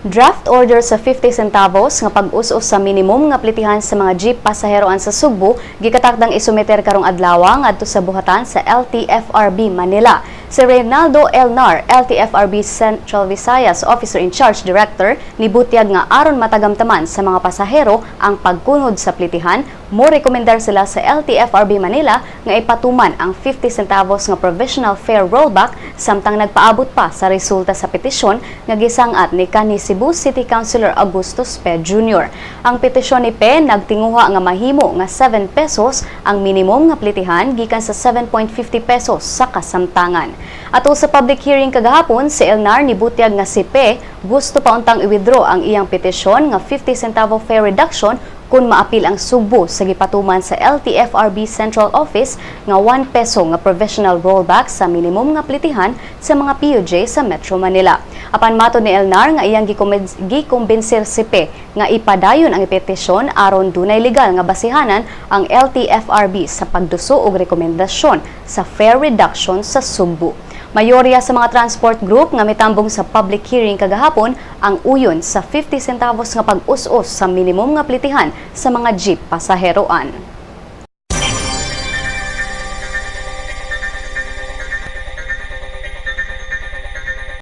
Draft order sa 50 centavos nga pag-us-os sa minimum nga plitihan sa mga jeep pasaheroan sa Sugbo gikatakdang isumiter karong adlaw ngadto sa buhatan sa LTFRB Manila. Si Reynaldo Elnar, LTFRB Central Visayas Officer in Charge Director, nibutyag nga aron matagamtaman sa mga pasahero ang pagkunod sa plitihan, mo rekomendar sila sa LTFRB Manila nga ipatuman ang 50 centavos nga provisional fare rollback samtang nagpaabot pa sa resulta sa petisyon nga gisangat ni kanhi Cebu City Councilor Augustus Pe Jr. Ang petisyon ni Pe nagtinguha nga mahimo nga 7 pesos ang minimum nga plitihan gikan sa 7.50 pesos sa kasamtangan. Ato sa public hearing kagahapon, si Elnar nibutyag nga si Pe gusto pa untang i-withdraw ang iyang petisyon nga 50 centavo fare reduction kung maapil ang Sugbo sa gipatuman sa LTFRB Central Office nga 1 peso nga provisional rollback sa minimum nga plitihan sa mga PUJ sa Metro Manila. Apan matod ni Elnar nga iyang gikumbensir si Pe nga ipadayon ang petisyon aron dunay legal nga basihanan ang LTFRB sa pagduso og rekomendasyon sa fare reduction sa Sugbo. Mayorya sa mga transport group nga mitambong sa public hearing kagahapon ang uyon sa 50 centavos nga pag-us-os sa minimum nga plitihan sa mga jeep pasaheroan.